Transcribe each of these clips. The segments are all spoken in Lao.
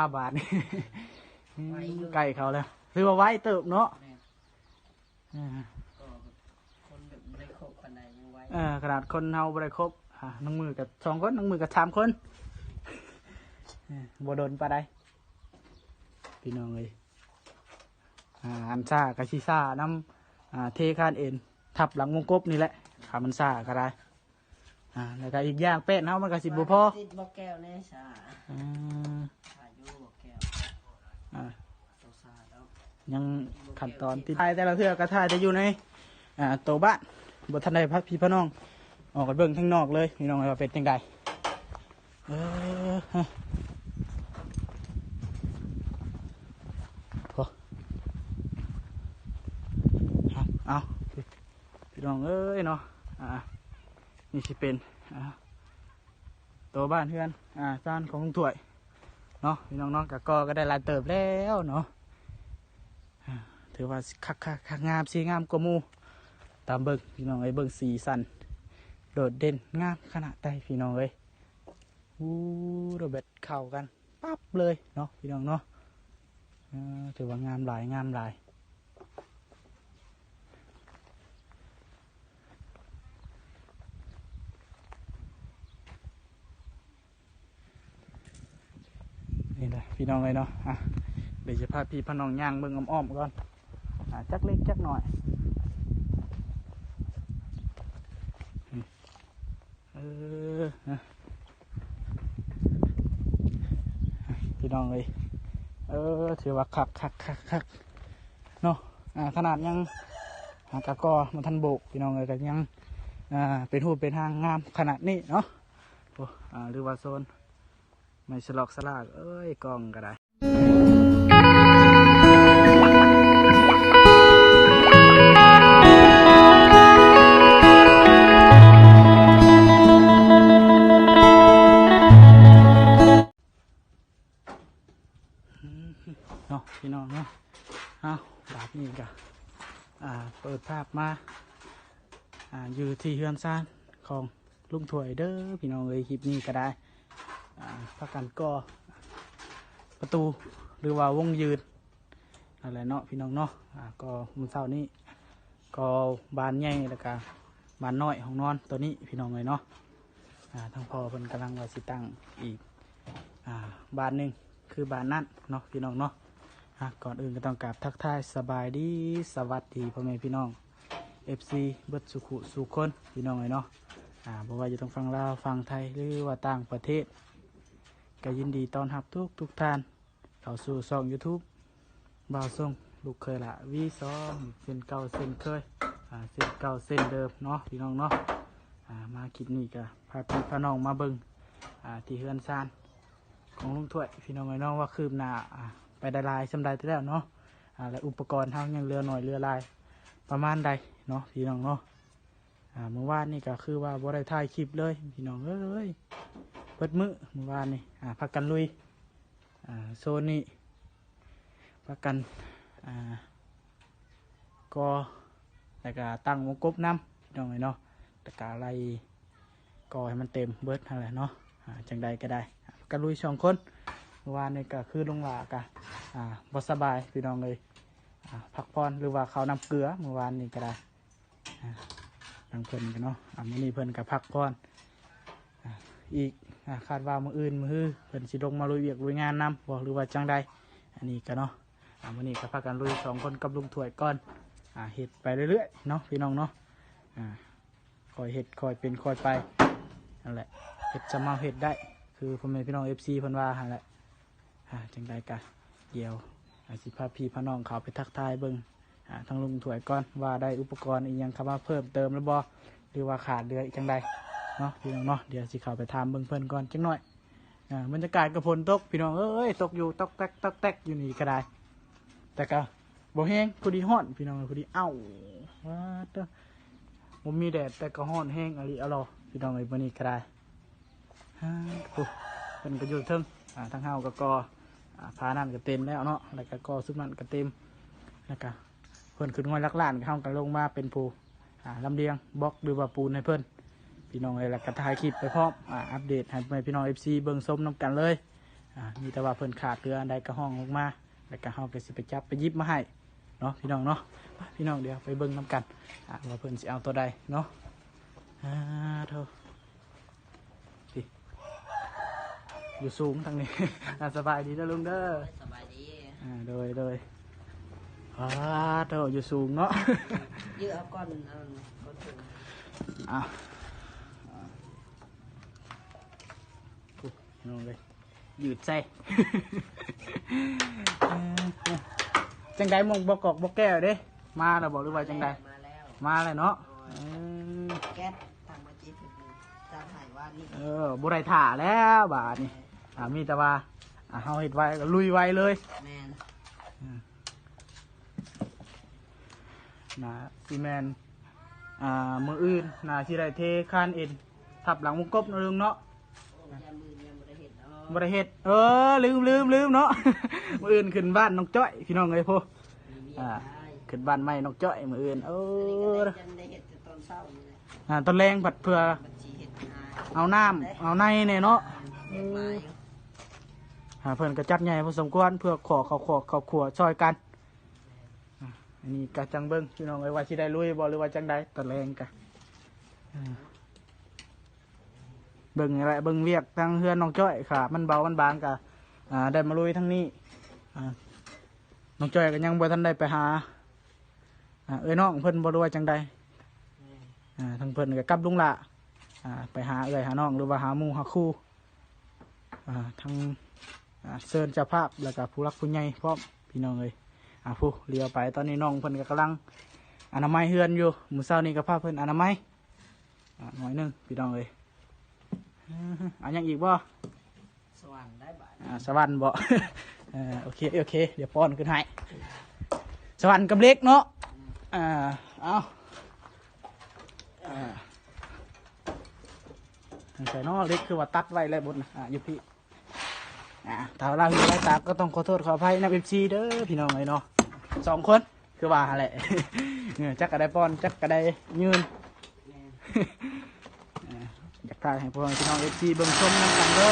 ອາ ບາດນີ້ ໄວຢູ່ ໃກ້ເຂົ້າແລ້ວ ຖືວ່າໄວເຕີບເນາະ. ແມ່ນ ເອີ ກໍຄົນແບບບໍ່ໄດ້ຄົບປານໃດຍັງໄວ. ເອີ ຂະໜາດຄົນເຮົາບໍ່ໄດ້ຄົບ ອາ ໜຶ່ງມື້ກໍສອງຄົນ ໜຶ່ງມື້ກໍສາມຄົນ ເອີ ບໍ່ດົນປານໃດ ພີ່ນ້ອງເອີຍ. ອາ ອັນຊ້າກໍຊິຊ້ານຳ ອາ ເທຄານເອັນທັບຫຼັງວົງກົບນີ້ແຫຼະ ຖ້າມັນຊ້າກໍໄດ້. ອາ ແລ້ວກໍອີກຢ່າງແປ້ນເຮົາມັນກໍຊິບໍ່ພໍ ຕິດບໍ່ແກ້ວແດ່ຊ້າ. ອືມ ອາ ຍັງຂັ້ນຕອນຕິດ ຖ່າຍແຕ່ລະເທື່ອກໍຖ່າຍແຕ່ຢູ່ໃນ ອາ ໂຕບ້ານ ບໍ່ທັນໄດ້ພາພີ່ພານ້ອງອອກໄປເບິ່ງທາງນອກເລີຍ ພີ່ນ້ອງເອີຍ ວ່າເປັນຈັ່ງໃດ. ເອີ ໂອ້ ເອົາ ເອົາ ພີ່ນ້ອງເອີຍເນາະ ອາ ນີ້ຊິເປັນ ອາ ໂຕບ້ານເຮືອນ ອາ ຊານຂອງລຸງຖ້ວຍເນາະ ພີ່ນ້ອງເນາະ. ກະກໍ່ກໍໄດ້ຫຼາຍເຕີບແລ້ວເນາະ ອາ ຖືວ່າຄັກໆ ງາມ ສີງາມກວ່າໝູ່ ຕາມເບິ່ງ ພີ່ນ້ອງເອີຍ ເບິ່ງສີສັນໂດດເດັ່ນງາມຂະໜາດໃດ ພີ່ນ້ອງເອີຍ. ໂອ້ ແບບເຂົ້າກັນປັບເລີຍເນາະ ພີ່ນ້ອງເນາະ. ເອີ ຖືວ່າງາມຫຼາຍ ງາມຫຼາຍ. ນີ້ແຫຼະ ພີ່ນ້ອງເອີຍເນາະ ອາ ດຽວຈະພາພີ່ພານ້ອງຍ່າງເບິ່ງອ້ອມໆກ່ອນ ອາ ຈັກເລັກຈັກໜ້ອຍ. ເອີ ນະ ພີ່ນ້ອງເອີຍ ເອີ ຖືວ່າຄັກໆໆໆເນາະ. ອາ ຂະໜາດຍັງ ອາ ກະກໍ່ບໍ່ທັນໂບກ ພີ່ນ້ອງເອີຍ ກໍຍັງ ອາ ເປັນຮູບເປັນຮ່າງງາມຂະໜາດນີ້ເນາະ. ໂອ້ ອາ ຫຼືວ່າໂຊນໄມ້ສະຫຼອກສະຫຼາກເອີຍ ກ້ອງກໍໄດ້. ເນາະ ພີ່ນ້ອງເນາະ ເອົາ ບາດນີ້ກະ ອາ ເປີດພາບມາ ອາ ຢູ່ທີ່ເຮືອນຊານຂອງ ລຸງຖ້ວຍເດີ ພີ່ນ້ອງເອີຍ. ຄລິບນີ້ກໍໄດ້ ອາ ພາກັນກໍ່ປະຕູ ຫຼືວ່າວົງຢືນນັ້ນແຫຼະເນາະ ພີ່ນ້ອງເນາະ. ອາ ກໍ່ມື້ເຊົ້ານີ້ ກໍ່ບານໃຫຍ່ ແລ້ວກະບານນ້ອຍ ຫ້ອງນອນໂຕນີ້ ພີ່ນ້ອງເອີຍເນາະ. ອາ ທາງພໍ່ເພິ່ນກຳລັງວ່າຊິຕັ້ງອີກ ອາ ບານໜຶ່ງ ຄືບານນັ້ນເນາະ ພີ່ນ້ອງເນາະ. ອາ ກ່ອນອື່ນກໍຕ້ອງກາບທັກທາຍສະບາຍດີ ສະຫວັດດີພໍ່ແມ່ພີ່ນ້ອງ ເອັຟຊີ ເບິດສູ່ຄູ່ສູ່ຄົນ ພີ່ນ້ອງເອີຍເນາະ. ອາ ບໍ່ວ່າຢູ່ທາງຝັ່ງລາວ ຝັ່ງໄທ ຫຼືວ່າຕ່າງປະເທດ ກໍຍິນດີຕ້ອນຮັບທຸກທຸກທ່ານເຂົ້າສູ່ຊ່ອງຢູທູບ ບ່າວຊົງ ລູກເຂີຍຫຼ້າ ວີສອງ ເຊັ່ນເກົ່າເຊັ່ນເຄີຍ ອາ ເຊັ່ນເກົ່າເຊັ່ນເດີມເນາະ ພີ່ນ້ອງເນາະ. ອາ ມາຄລິບນີ້ກໍພາພີ່ພານ້ອງມາເບິ່ງ ອາ ທີ່ເຮືອນຊານຂອງລຸງຖ້ວຍ ພີ່ນ້ອງເອີຍເນາະ ວ່າຄືບໜ້າ ອາ ໄປໄດ້ຫຼາຍສ່ຳໃດແລ້ວເນາະ. ອາ ແລະ ອຸປະກອນເຮົາຍັງເຫຼືອໜ້ອຍເຫຼືອຫຼາຍປະມານໃດເນາະ ພີ່ນ້ອງເນາະ. ອາ ມື້ວານນີ້ກໍຄືວ່າບໍ່ໄດ້ຖ່າຍຄລິບເລີຍ ພີ່ນ້ອງເອີຍ ເບິດມື້ມື້ວານນີ້ ອາ ພາກັນລຸຍ ອາ ໂຊນນີ້ ພາກັນ ອາ ກໍ່ ແລ້ວກະຕັ້ງວົງກົບນຳ ພີ່ນ້ອງເອີຍເນາະ. ແລ້ວກະໄລ່ກໍ່ໃຫ້ມັນເຕັມເບິດຫັ້ນແຫຼະເນາະ. ອາ ຈັ່ງໃດກໍໄດ້ ພາກັນລຸຍສອງຄົນ. ມື້ວານນີ້ກໍຄືລຸງຫຼ້າກະ ອາ ບໍ່ສະບາຍ ພີ່ນ້ອງເອີຍ ອາ ພັກຜ່ອນ ຫຼືວ່າເຂົ້ານ້ຳເກືອ ມື້ວານນີ້ກໍໄດ້. ອາ ທາງເພິ່ນກໍເນາະ ອາ ມື້ນີ້ເພິ່ນກໍພັກຜ່ອນ ອາ ອີກ ອາ ຄາດວ່າມື້ອື່ນມື້ຮືເພິ່ນຊິລົງມາລຸຍວຽກລຸຍງານນຳບໍ່ ຫຼືວ່າຈັ່ງໃດ. ອັນນີ້ກໍເນາະ ອາ ມື້ນີ້ກໍພາກັນລຸຍສອງຄົນກັບລຸງຖ້ວຍກ່ອນ ອາ ເຮັດໄປເລື້ອຍໆເນາະ ພີ່ນ້ອງເນາະ. ອາ ຄ່ອຍເຮັດຄ່ອຍເປັນຄ່ອຍໄປຫັ້ນແຫຼະ ເຮັດສ່ຳເຮົາເຮັດໄດ້ ຄືພໍ່ແມ່ພີ່ນ້ອງເອັຟຊີເພິ່ນວ່າຫັ້ນແຫຼະ. ອາ ຈັ່ງໃດກະດຽວ ອາ ຊິພາພີ່ພານ້ອງເຂົ້າໄປທັກທາຍເບິ່ງ ອາ ທາງລຸງຖ້ວຍກ່ອນ ວ່າໄດ້ອຸປະກອນອີ່ຫຍັງເຂົ້າມາເພີ່ມເຕີມແລ້ວບໍ່ ຫຼືວ່າຂາດເຫຼືອອີກຈັ່ງໃດເນາະ ພີ່ນ້ອງເນາະ. ດຽວຊິເຂົ້າໄປຖາມເບິ່ງເພິ່ນກ່ອນຈັກໜ້ອຍ. ອາ ບັນຍາກາດກໍຝົນຕົກ ພີ່ນ້ອງເອີຍ ຕົກຢູ່ຕອກແຕກຕອກແຕກຢູ່ນີ້ກໍໄດ້ ແຕ່ກໍບໍ່ແຮງ ພໍດີຮ້ອນ ພີ່ນ້ອງເອີຍ ພໍດີ. ເອົ້າ ວ້າເຕີ ບໍ່ມີແດດ ແຕ່ກໍຮ້ອນແຮງອີ່ຫຼີ ອາລໍ ພີ່ນ້ອງເອີຍ ມື້ນີ້ກໍໄດ້. ອາ ໂອ້ ເພິ່ນກໍຢູ່ເທິງ ອາ ທາງເຮົາກໍກໍ່ ອາ ຝານັ້ນກໍເຕັມແລ້ວເນາະ ແລ້ວກໍກໍ່ຊຸມນັ້ນກໍເຕັມ ແລ້ວກໍເພິ່ນຂຶ້ນງອຍຫຼັກລ້ານ ເຮົາກໍລົງມາເປັນຜູ້ ອາ ລຳລຽງບລັອກ ຫຼືວ່າປູນໃຫ້ເພິ່ນ ພີ່ນ້ອງເອີຍ. ແລ້ວກໍຖ່າຍຄລິບໄປພ້ອມ ອາ ອັບເດດໃຫ້ພໍ່ແມ່ພີ່ນ້ອງເອັຟຊີເບິ່ງຊົມນຳກັນເລີຍ. ອ່າ ມີແຕ່ວ່າເພິ່ນຂາດເຫຼືອອັນໃດກໍຮ້ອງອອກມາ ແລ້ວກໍເຮົາກໍຊິໄປຈັບໄປຫຍິບມາໃຫ້ເນາະ ພີ່ນ້ອງເນາະ. ໄປ ພີ່ນ້ອງ ດຽວໄປເບິ່ງນຳກັນ ອ່າ ວ່າເພິ່ນຊິເອົາຕົວໃດເນາະ. ອ່າ ໂທ້ ຢູ່ສູງທາງນີ້. ອ່າ ສະບາຍດີເດີລຸງເດີ. ສະບາຍດີ. ອ່າ ໂດຍ ໂດຍ. ອ່າ ໂທ້ ຢູ່ສູງເນາະ. ຢືດເອົາກ່ອນ ອັນ ກ່ອນສູງ. ອ່າ ໂອ້ ພີ່ນ້ອງເອີຍ ຢືດໃສ່. ເອີ ຈັ່ງໃດ ໝ່ອງບໍ່ກອກບໍ່ແກ້ວເດ້ ມາແລ້ວບໍ່ ຫຼືວ່າຈັ່ງໃດ? ມາແລ້ວ ມາແລ້ວເນາະ. ໂດຍ. ເອີ ແກັດ ທາງມາຈີບ ຈັດໃຫ້ວານນີ້. ເອີ ບໍ່ໄດ້ຖ້າແລ້ວບາດນີ້. ອ່າ ມີແຕ່ວ່າ ອ່າ ເຮົາເຮັດໄວກໍລຸຍໄວເລີຍ. ແມ່ນ. ໜ້າຊິແມ່ນ ອ່າ ມື້ອື່ນໜ້າຊິໄດ້ເທຄານເອັນທັບຫຼັງວົງກົບເນາະລຸງເນາະ. ໂອ້ ຢ້ານມື້ອື່ນຍັງບໍ່ໄດ້ເຮັດເນາະ. ບໍ່ໄດ້ເຮັດ. ເອີ ລືມ ລືມ ລືມເນາະ. ມື້ອື່ນຂຶ້ນບ້ານນ້ອງຈ້ອຍ ພີ່ນ້ອງເອີຍ. ໂພ ອ່າ ຂຶ້ນບ້ານໃໝ່ນ້ອງຈ້ອຍມື້ອື່ນ. ໂອ້ ອັນນີ້ກໍໄດ້ ຍັງໄດ້ເຮັດແຕ່ຕອນເຊົ້ານີ້ແຫຼະ. ອ່າ ຕອນແລງພັດເພື່ອ ມັນຊິເຮັດຫາ ເອົານ້ຳເອົາໃນແດ່ເນາະ. ແມ່ນ ເຮັດຫຼາຍຢູ່. ອ່າ ເພິ່ນກໍຈັດໃຫຍ່ພໍສົມຄວນ ເພື່ອຂໍຄອບຄົວ ຄອບຄົວຊ່ອຍກັນ. ອ່າ ອັນນີ້ກໍຈັ່ງເບິ່ງ ພີ່ນ້ອງເອີຍ ວ່າຊິໄດ້ລຸຍບໍ່ ຫຼືວ່າຈັ່ງໃດ ຕອນແລງກໍ ອ່າ ເບິ່ງນີ້ແຫຼະ ເບິ່ງວຽກທາງເຮືອນນ້ອງຈ້ອຍ ຖ້າມັນເບົາມັນບາງກໍ ອ່າ ໄດ້ມາລຸຍທາງນີ້. ອ່າ ນ້ອງຈ້ອຍກໍຍັງບໍ່ທັນໄດ້ໄປຫາ ອ່າ ເອື້ອຍນ້ອງເພິ່ນບໍ່ ຫຼືວ່າຈັ່ງໃດ. ແມ່ນ. ອ່າ ທາງເພິ່ນກໍກັບລຸງຫຼ້າ ອ່າ ໄປຫາເອື້ອຍຫານ້ອງ ຫຼືວ່າຫາໝູ່ຫາຄູ່ ອ່າ ທັງ ອ່າ ເຊີນເຈົ້າພາບ ແລ້ວກໍຜູ້ຫຼັກຜູ້ໃຫຍ່ພ້ອມ ພີ່ນ້ອງເອີຍ. ອ່າ ຜູ້ຫຼຽວໄປ ຕອນນີ້ນ້ອງເພິ່ນກໍກຳລັງອະນາໄມເຮືອນຢູ່ ມື້ເຊົ້ານີ້ກໍພາເພິ່ນອະນາໄມ ອ່າ ໜ້ອຍໜຶ່ງ ພີ່ນ້ອງເອີຍ. ເອີ ເອົາຫຍັງອີກບໍ່? ສະຫວັນໄດ້ບາດ. ອ່າ ສະຫວັນບໍ່? ເອີ ໂອເຄ ໂອເຄ ດຽວປ້ອນຂຶ້ນໃຫ້. ສະຫວັນກັບເຫຼັກເນາະ. ອືມ. ອ່າ ເອົາ ອ່າ ທາງໃສເນາະ ເຫຼັກຄືວ່າຕັດໄວ້ແລ້ວບົດນະ. ອ່າ ຢູ່ພີ້. ອ່າ ຖ້າວ່າລາວເຫັນລາຍຕາກໍຕ້ອງຂໍໂທດຂໍອະໄພນຳ ເອັຟຊີ ເດີ ພີ່ນ້ອງເອີຍເນາະ. ສອງຄົນ ຄືວ່າຫັ້ນແຫຼະ ເອີ ຈັກກະໄດ້ປ້ອນ ຈັກກະໄດ້ຍື່ນ. ແມ່ນ. ເອີ ຢາກຖ່າຍໃຫ້ພວກພີ່ນ້ອງ ເອັຟຊີ ເບິ່ງຊົມນຳກັນເດີ.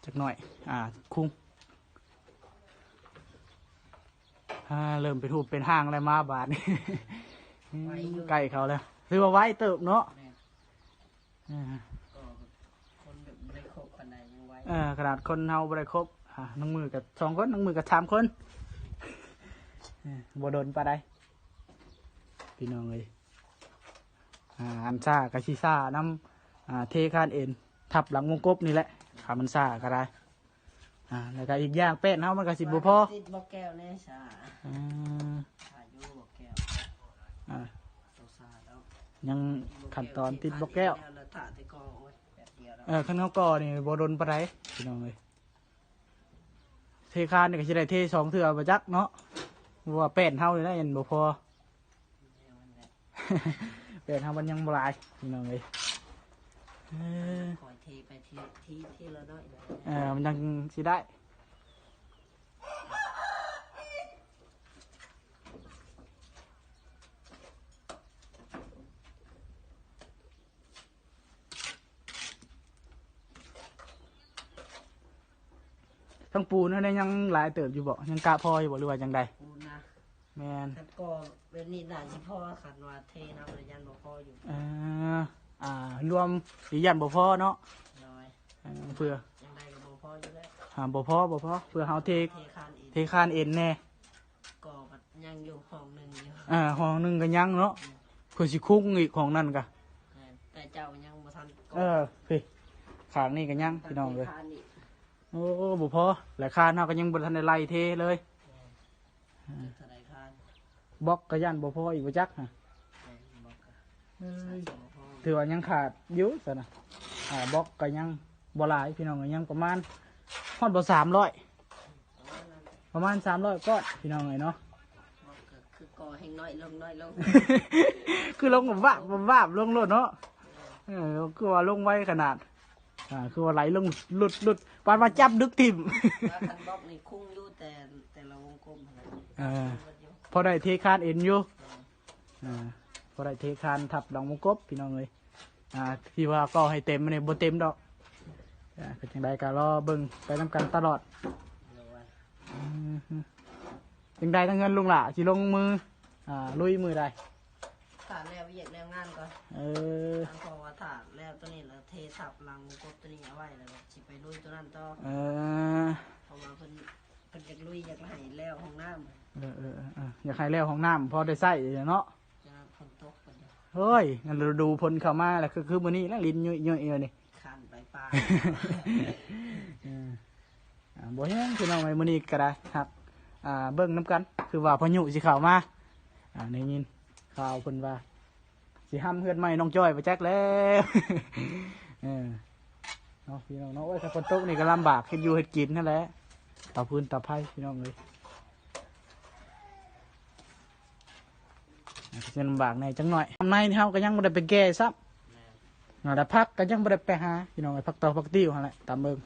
ຈັກໜ້ອຍ ອ່າ ຄຸງ ອ່າ ເລີ່ມເປັນຮູບເປັນຮ່າງແລ້ວ ມາບາດນີ້ ໄວຢູ່ ໃກ້ເຂົ້າແລ້ວ ຖືວ່າໄວເຕີບເນາະ. ແມ່ນ. ອ່າ ກໍຄົນແບບບໍ່ໄດ້ຄົບປານໃດຍັງໄວ. ເອີ ຂະໜາດຄົນເຮົາບໍ່ໄດ້ຄົບ ອ່າ ໜຶ່ງມື້ກໍສອງຄົນ ໜຶ່ງມື້ກໍສາມຄົນ ເອີ ບໍ່ດົນປານໃດ ພີ່ນ້ອງເອີຍ. ອ່າ ອັນຊ້າກໍຊິຊ້ານຳ ອ່າ ເທຄານເອັນທັບຫຼັງວົງກົບນີ້ແຫຼະ ຖ້າມັນຊ້າກໍໄດ້. ອ່າ ແລ້ວກໍອີກຢ່າງແປ້ນເຮົາມັນກໍຊິບໍ່ພໍ. ຕິດບອກແກ້ວແດ່ຊະ. ອືມ ຖ້າຢູ່ບອກແກ້ວ. ອ່າ ຕ້ອງຊາແລ້ວ ຍັງຂັ້ນຕອນຕິດບອກແກ້ວ. ແລ້ວຖ້າແຕ່ກໍ ໂອ້ຍ ແປັບດຽວແລ້ວ. ເອີ ຄັນເຮົາກໍ່ນີ້ບໍ່ດົນປານໃດ ພີ່ນ້ອງເອີຍ. ເທຄານນີ້ກໍຊິໄດ້ເທສອງເທື່ອບໍ່ຈັກເນາະ ເພາະວ່າແປ້ນເຮົານີ້ນະຍັງບໍ່ພໍ. ແປ້ນເຮົາມັນຍັງບໍ່ຫຼາຍ ພີ່ນ້ອງເອີຍ. ເອີ ຄ່ອຍເທໄປທີ ທີ ທີລະໜ້ອຍ. ເອີ ມັນຍັງຊິໄດ້. ທັງປູນນັ້ນຍັງຫຼາຍເຕີບຢູ່ບໍ່? ຍັງກະພໍຢູ່ບໍ່ ຫຼືວ່າຈັ່ງໃດ? ປູນນະ. ແມ່ນ. ຄັນກໍ່ແບບນີ້ໜ້າຊິພໍ ຄັນວ່າເທນຳລະຢ້ານບໍ່ພໍຢູ່. ເອີ ອ່າ ລວມນີ້ຢ້ານບໍ່ພໍເນາະ. ໂດຍ. ເອີ ເພື່ອຈັ່ງໃດກໍບໍ່ພໍຢູ່ແລ້ວ. ອ່າ ບໍ່ພໍ ບໍ່ພໍ ເພື່ອເຮົາເທ ເທຄານເອັນ ເທຄານເອັນແດ່. ກໍຍັງຢູ່ຫ້ອງໜຶ່ງຢູ່. ອ່າ ຫ້ອງໜຶ່ງກໍຍັງເນາະ. ອືມ. ເພື່ອຊິຄຸງອີກຫ້ອງນັ້ນກະ. ແມ່ນ ແຕ່ເຈົ້າຍັງບໍ່ທັນ. ເອີ ພີ້ ຂ້າງນີ້ກໍຍັງ ພີ່ນ້ອງເອີຍ. ໂອ້ ບໍ່ພໍ ແລະຄານເຮົາກໍຍັງບໍ່ທັນໄດ້ໄລ່ເທເລີຍ. ແມ່ນ. ເອີ ເທົ່າໃດຄານ? ບລັອກກໍຢ້ານບໍ່ພໍອີກບໍ່ຈັກ. ແມ່ນ ບລັອກກໍ ເອີຍ ໃສ່ບໍ່ພໍ ຖືວ່າຍັງຂາດຢູ່ຊັ້ນນະ. ອ່າ ບລັອກກໍຍັງບໍ່ຫຼາຍ ພີ່ນ້ອງເອີຍ ຍັງປະມານຮອດບໍ່ສາມຮ້ອຍ. ປະມານສາມຮ້ອຍກ້ອນ ພີ່ນ້ອງເອີຍເນາະ. ກໍຄືກໍ່ແຮ່ງນ້ອຍລົງ ນ້ອຍລົງ ຄືລົງວາບວາບລົງໂລດເນາະ. ເອີ ຄືວ່າລົງໄວຂະໜາດ ອ່າ ຄືວ່າໄຫຼລົງຫຼຸດໆ ປານວ່າຈັບດຶກຖິ້ມ. ວ່າຄັນບລັອກນີ້ຄຸ້ງຢູ່ ແຕ່ ແຕ່ລະວົງກົມຫັ້ນແຫຼະ. ເອີ ພໍໄດ້ເທຄານເອັນຢູ່. ອ່າ ພໍໄດ້ເທຄານທັບດອກວົງກົບ ພີ່ນ້ອງເອີຍ. ອ່າ ທີ່ວ່າກໍໃຫ້ເຕັມນີ້ບໍ່ເຕັມດອກ. ອ່າ ເປັນຈັ່ງໃດກໍລໍເບິ່ງໄປນຳກັນຕະຫຼອດ. ໂດຍ ອືມ ຈັ່ງໃດທາງເຮືອນລຸງຫຼ້າຊິລົງມື ອ່າ ລຸຍມື້ໃດ? ຖ້າແລ້ວວຽກແລ້ວງານກ່ອນ. ເອີ ເພາະວ່າຖ້າແລ້ວໂຕນີ້ແລ້ວເທທັບຫຼັງກົບໂຕນີ້ເອົາໄວ້ ແລ້ວຊິໄປລຸຍໂຕນັ້ນຕໍ່. ເອີ ເພາະວ່າເພິ່ນ ເພິ່ນຢາກລຸຍ ຢາກໃຫ້ແລ້ວຫ້ອງນ້ຳ. ເອີໆໆ ຢາກໃຫ້ແລ້ວຫ້ອງນ້ຳ ພໍໄດ້ໃຊ້ເນາະ. ຈະຝົນຕົກເພິ່ນຢູ່. ໂອ້ຍ ລະດູຝົນເຂົ້າມາແລ້ວ ຄື ຄືມື້ນີ້ແຫຼະ ລິນຍຸຍໆຢູ່ນີ້ ຄັນໄປປ່າ. ເອີ ອ່າ ບໍ່ແຮງ ພີ່ນ້ອງເອີຍ. ມື້ນີ້ກໍໄດ້ຮັບ ອ່າ ເບິ່ງນຳກັນ ຄືວ່າພາຍຸຊິເຂົ້າມາ. ອ່າ ໄດ້ຍິນຂ່າວເພິ່ນວ່າ ຊິຫ້ຳເຮືອນໃໝ່ນ້ອງຈ້ອຍໄປຈັກແລ້ວ. ເອີ ເນາະ ພີ່ນ້ອງເນາະ. ໂອ້ຍ ຖ້າຝົນຕົກນີ້ກໍລຳບາກເຮັດຢູ່ເຮັດກິນຫັ້ນແຫຼະ ເຕົາຟືນເຕົາໄຟ ພີ່ນ້ອງເອີຍ. ຊິລຳບາກແດ່ຈັກໜ້ອຍ. ທາງໃນນີ້ເຮົາກໍຍັງບໍ່ໄດ້ໄປແກ່ຊ້ຳ. ແລ້ວຜັກກໍຍັງບໍ່ໄດ້ໄປຫາ ພີ່ນ້ອງເອີຍ. ຜັກຕອກຜັກຕິ້ວຫັ້ນແຫຼະ ຕາມເບິ່ງ.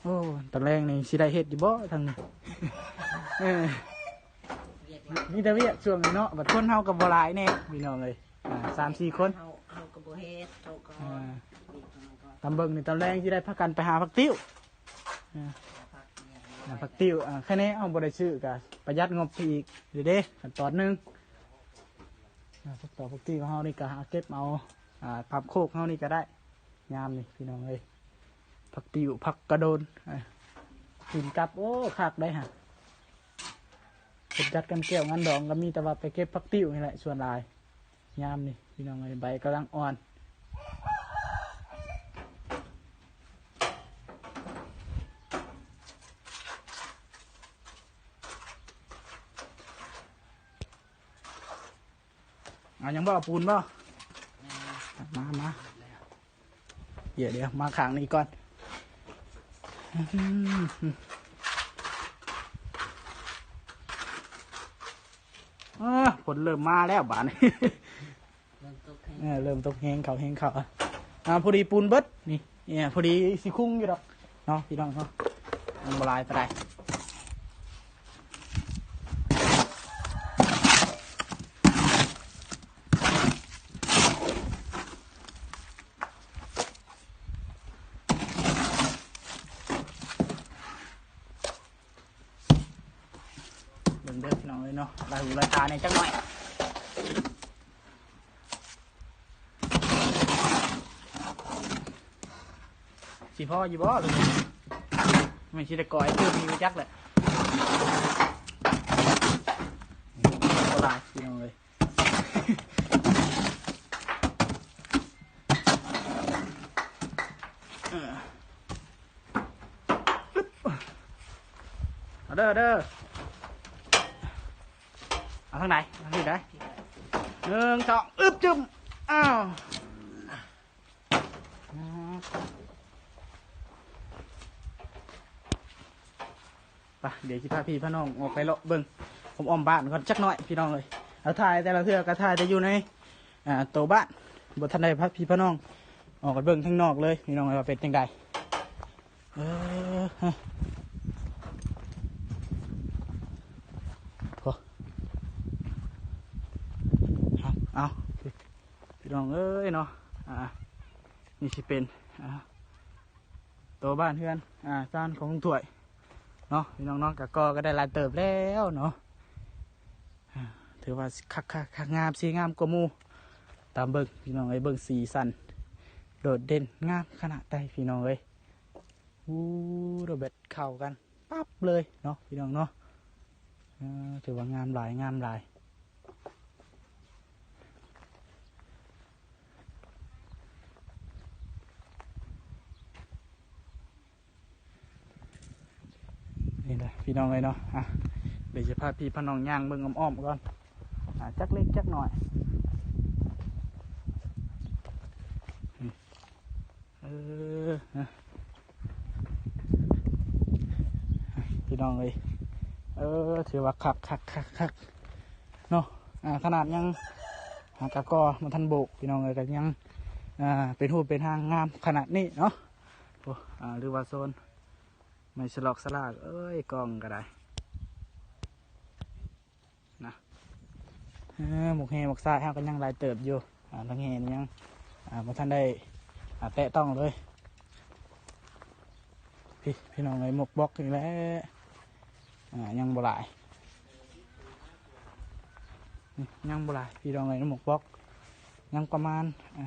ໂອ້ ຕອນແລງນີ້ຊິໄດ້ເຮັດຢູ່ບໍ່ທາງນີ້? ເອີ ມີແຕ່ວຽກຊ່ວງນີ້ເນາະ. ບັດຄົນເຮົາກໍບໍ່ຫຼາຍແດ່ ພີ່ນ້ອງເອີຍ. ອ່າ ສາມສີ່ຄົນ ເຮົາ ເຮົາກໍບໍ່ເຮັດ ເຮົາກໍ ອ່າ ວຽກເຮົາກໍ ຕາມເບິ່ງນີ້ຕອນແລງຊິໄດ້ພາກັນໄປຫາຜັກຕິ້ວ. ອ່າ ຜັກຕິ້ວ ອ່າ ຄະແນນເຮົາບໍ່ໄດ້ຊື້ກໍປະຢັດງົບໄປອີກເດ້ ຂັ້ນຕອນໜຶ່ງ. ອ່າ ຜັກຕອກຜັກຕິ້ວເຮົານີ້ກໍຫາເກັບເອົາ ອ່າ ຕາມໂຄກເຮົານີ້ກໍໄດ້. ຍາມນີ້ ພີ່ນ້ອງເອີຍ ຜັກຕິ້ວ ຜັກກະໂດນ ອ່າ ກິນກັບ ໂອ້ ຄັກໄດ້ຫະ. ເພິ່ນຈັດກັນແກ້ວງານດອງກໍມີແຕ່ວ່າໄປເກັບຜັກຕິ້ວນີ້ແຫຼະສ່ວນຫຼາຍ. ຍາມນີ້ ພີ່ນ້ອງເອີຍ ໃບກຳລັງອ່ອນ. ເອົາຫຍັງບໍ່? ເອົາປູນບໍ່? ມາ ມາ ດຽວໆ ມາຂ້າງນີ້ກ່ອນ. ເອີ ຝົນເລີ່ມມາແລ້ວບາດນີ້. ເລີ່ມຕົກແຮງ ເອີ ເລີ່ມຕົກແຮງເຂົ້າ ແຮງເຂົ້າ. ອ່າ ພໍດີປູນເບິດນີ້ ນີ້ ພໍດີຊິຄຸງຢູ່ດອກເນາະ ພີ່ນ້ອງເນາະ. ມັນບໍ່ຫຼາຍປານໃດ. ເບິ່ງເດີພີ່ນ້ອງເອີຍເນາະ ລາຫູລາຕາແດ່ຈັກໜ້ອຍ. ຊິພໍຢູ່ບໍ່? ແມ່ນຊິໄດ້ກ່ອຍຕື່ມຢູ່ຈັກແຫຼະ. ບໍ່ຫຼາຍພີ່ນ້ອງເອີຍ. ເອີ ເອົາເດີ ເອົາເດີ ເອົາທາງໃດ? ທາງນີ້ໄດ໋. ໜຶ່ງ ສອງ ອຶບ ຈຶ້ມ ອ້າວ. ໄປ ດຽວຊິພາພີ່ພານ້ອງອອກໄປເລາະເບິ່ງອ້ອມໆບ້ານກ່ອນຈັກໜ້ອຍພີ່ນ້ອງເອີຍ. ເອົາ ຖ່າຍແຕ່ລະເທື່ອກໍຖ່າຍແຕ່ຢູ່ໃນ ອ່າ ໂຕບ້ານ ບໍ່ທັນໄດ້ພາພີ່ພານ້ອງອອກໄປເບິ່ງທາງນອກເລີຍພີ່ນ້ອງເອີຍ ວ່າເປັນຈັ່ງໃດ. ເອີ ໂອ້ ເອົາ ເອົາ ພີ່ນ້ອງເອີຍເນາະ. ອ່າ ນີ້ຊິເປັນ ອ່າ ໂຕບ້ານເຮືອນ ອ່າ ຊານຂອງລຸງຖ້ວຍເນາະ ພີ່ນ້ອງເນາະ. ກະກໍ່ກໍໄດ້ຫຼາຍເຕີບແລ້ວເນາະ. ອ່າ ຖືວ່າຄັກໆ ງາມ ສີງາມກວ່າໝູ່. ຕາມເບິ່ງພີ່ນ້ອງເອີຍ ເບິ່ງສີສັນໂດດເດັ່ນງາມຂະໜາດໃດພີ່ນ້ອງເອີຍ. ໂອ້ ແບບເຂົ້າກັນປັບເລີຍເນາະ ພີ່ນ້ອງເນາະ. ເອີ ຖືວ່າງາມຫຼາຍ ງາມຫຼາຍ. ນີ້ແຫຼະພີ່ນ້ອງເອີຍເນາະ. ອ່ະ ດຽວຈະພາພີ່ພານ້ອງຍ່າງເບິ່ງອ້ອມໆກ່ອນ ອ່າ ຈັກເລັກຈັກໜ້ອຍ. ເອີ ພີ່ນ້ອງເອີຍ ເອີ ຖືວ່າຄັກໆໆໆເນາະ. ອາ ຂະໜາດຍັງ ອາ ກະກໍບໍ່ທັນໂບກ ພີ່ນ້ອງເອີຍ ກະຍັງ ອາ ເປັນຮູບເປັນຮ່າງງາມຂະໜາດນີ້ເນາະ. ໂອ້ ອາ ຫຼືວ່າໂຊນໄມ້ສະຫຼອກສະຫຼາກເອີຍ ກ້ອງກະໄດ້ນະ. ເອີ ໝົກແຮ່ໝົກຊາຍເຮົາກະຍັງຫຼາຍເຕີບຢູ່. ອາ ທັງແຮ່ນີ້ຍັງ ອາ ບໍ່ທັນໄດ້ ອາ ແຕະຕ້ອງເລີຍ. ພີ່ ພີ່ນ້ອງເອີຍ ໝົກບອກນີ້ແຫຼະ ອາ ຍັງບໍ່ຫຼາຍ ຍັງບໍ່ຫຼາຍ ພີ່ນ້ອງເອີຍ ໝົກບອກຍັງປະມານ ອາ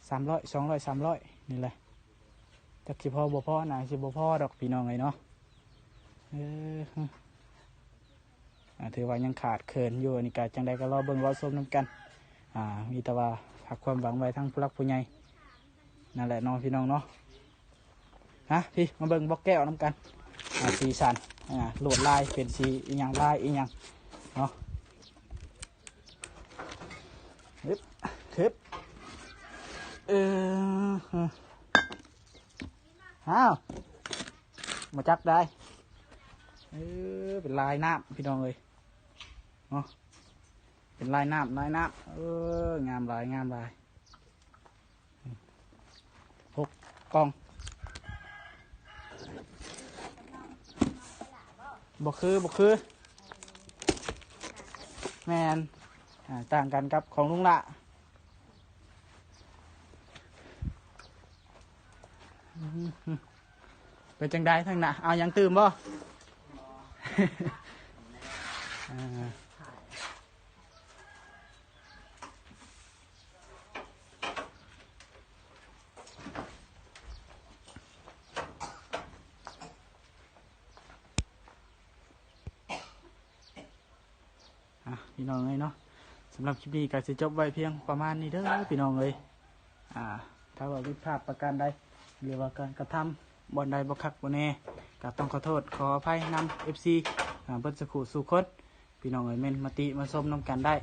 ສາມຮ້ອຍ ສອງຮ້ອຍ ສາມຮ້ອຍນີ້ແຫຼະ. ຈັກຊິພໍບໍ່ພໍ ໜ້າຊິບໍ່ພໍດອກ ພີ່ນ້ອງເອີຍເນາະ. ເອີ ອາ ຖືວ່າຍັງຂາດເຂີນຢູ່ ອັນນີ້ກະຈັ່ງໃດກະລໍເບິ່ງລໍຊົມນຳກັນ. ອາ ມີແຕ່ວ່າຝາກຄວາມຫວັງໄວ້ທາງຜູ້ຫຼັກຜູ້ໃຫຍ່ນັ້ນແຫຼະເນາະ ພີ່ນ້ອງເນາະ. ຮະ ພີ່ ມາເບິ່ງບອກແກ້ວນຳກັນ. ອາ ສີສັນ ອາ ລວດລາຍເປັນສີອີ່ຫຍັງ ລາຍອີ່ຫຍັງເນາະ. ຮຶບ ຮຶບ ເອີ ອ້າວ ບໍ່ຈັກໄດ້. ເອີ ເປັນລາຍນ້ຳ ພີ່ນ້ອງເອີຍເນາະ ເປັນລາຍນ້ຳ ລາຍນ້ຳ. ເອີ ງາມຫຼາຍ ງາມຫຼາຍ. ຫົກກ່ອງ ບໍ່ຄື ບໍ່ຄື ແມ່ນ ອາ ຕ່າງກັນກັບຂອງລຸງຫຼ້າ. ເປັນຈັ່ງໃດທາງໜ້າ ເອົາຫຍັງຕື່ມບໍ່? ອ່າ ອ່ະ ພີ່ນ້ອງເອີຍເນາະ ສຳລັບຄລິບນີ້ກະຊິຈົບໄວ້ພຽງປະມານນີ້ເດີ ພີ່ນ້ອງເອີຍ. ອ່າ ຖ້າວ່າຜິດພາດປະການໃດ ຫຼືວ່າການກະທຳບ່ອນໃດບໍ່ຄັກບໍ່ແນ່ ກະຕ້ອງຂໍໂທດຂໍອະໄພນຳ ເອັຟຊີ ອ່າ ເບິດສູ່ຜູ້ສູ່ຄົນ ພີ່ນ້ອງເອີຍ. ແມ່ນມາຕິມາຊົມນຳກັນໄດ້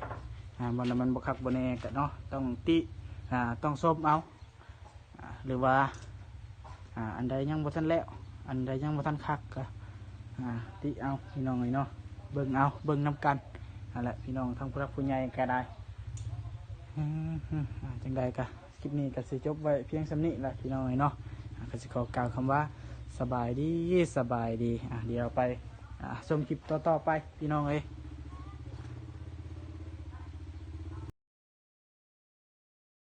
ອ່າ ບ່ອນໃດມັນບໍ່ຄັກບໍ່ແນ່ກະເນາະ ຕ້ອງຕິ ອ່າ ຕ້ອງຊົມເອົາ ອ່າ ຫຼືວ່າ ອ່າ ອັນໃດຍັງບໍ່ທັນແລ້ວ ອັນໃດຍັງບໍ່ທັນຄັກກະ ອ່າ ຕິເອົາ ພີ່ນ້ອງເອີຍເນາະ ເບິ່ງເອົາ ເບິ່ງນຳກັນຫັ້ນແຫຼະ ພີ່ນ້ອງ ທັງຜູ້ຫຼັກຜູ້ໃຫຍ່ກະໄດ້. ອືມ ອ່າ ຈັ່ງໃດກະ ຄລິບນີ້ກະຊິຈົບໄວ້ພຽງສ່ຳນີ້ແຫຼະ ພີ່ນ້ອງເອີຍເນາະ. ອ່າ ກະຊິຂໍກ່າວຄຳວ່າ ສະບາຍດີ ສະບາຍດີ. ອ່າ ດຽວໄປ ອ່າ ຊົມຄລິບຕໍ່ໆໄປ ພີ່ນ້ອງເອີຍ.